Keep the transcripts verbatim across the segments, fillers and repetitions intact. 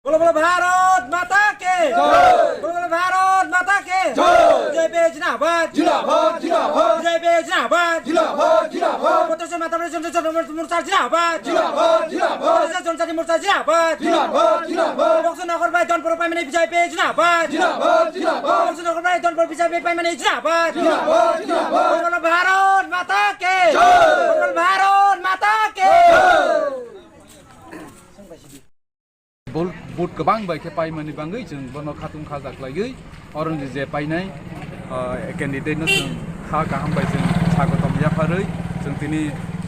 बोलो बोलो भारत माता के जय। बोलो बोलो भारत माता के जय। बीजेपी जिंदाबाद। जिंदाबाद, जिंदाबाद। बीजेपी जिंदाबाद। जिंदाबाद, जिंदाबाद। प्रदर्शन माता प्रदर्शन जनमोर्चा जिंदाबाद। जिंदाबाद, जिंदाबाद। प्रदर्शन जनजाति मोर्चा जिंदाबाद। जिंदाबाद, जिंदाबाद। बक्सनगर भाई धनपुर पाइमाने बीजेपी जिंदाबाद। जिंदाबाद, जिंदाबाद। बक्सनगर भाई धनपुर बीजेपी पाइमाने जिंदाबाद। जिंदाबाद, जिंदाबाद। बोलो बोलो भारत माता के जय। बोलो बोलो भारत माता के जय। Vote, vote kwbang bai khe paimani bagwi chwng bono khatung khaja khlaiwi, oro ni je painai, ah, candidate no chwng kha kaham bai chwng sagotom yapharwi chwng tini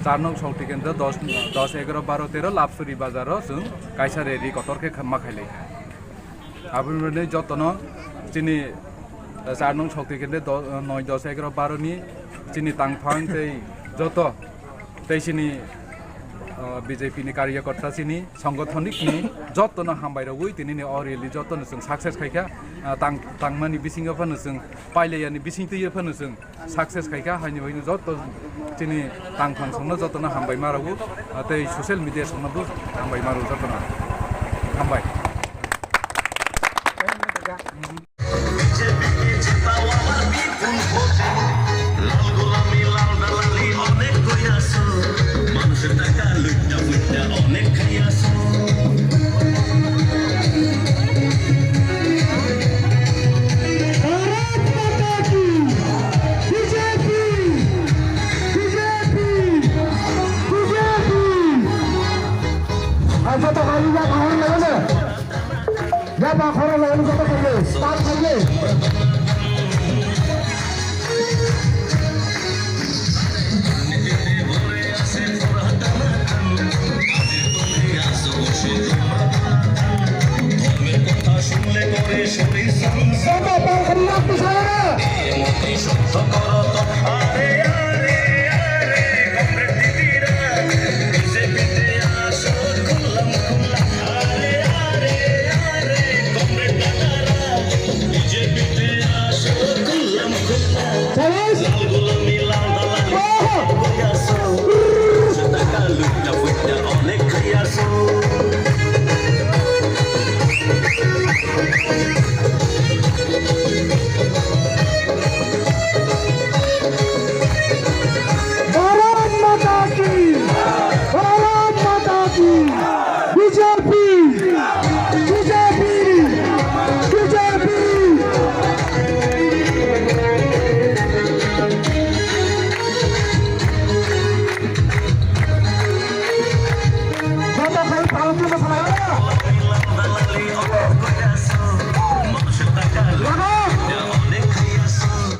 char nong Shakti Kendra dos, dos, egaroh, baroh, teroh Lapsuri Bazar o chwng kaisa rally kotor khe ma khailai. Aboni bagwi jotono chini, ah, char nong Shakti Kendra do-, noi, dos, egaroh, baroh ni chini tangphang tei joto tei chini, ah, B J P ni karyakorta chini songothonik ni jotono hambai rogwi tini ni o rally jotono chwng success khaikha, ah, tang, tangmani bisingo phano chwng pailaiya ni bising twiwi phano chwng success khaikha, haini bagwi joto chini tangphang songno jotono hambai ma rogo, ah, tei social media songno bo hambai ma rogo jotono. Hambai. Bharat माता की BJP, BJP, BJP. Ang joto kami ya kahar layo na. Ya ba khoro layo joto kami. Start kami.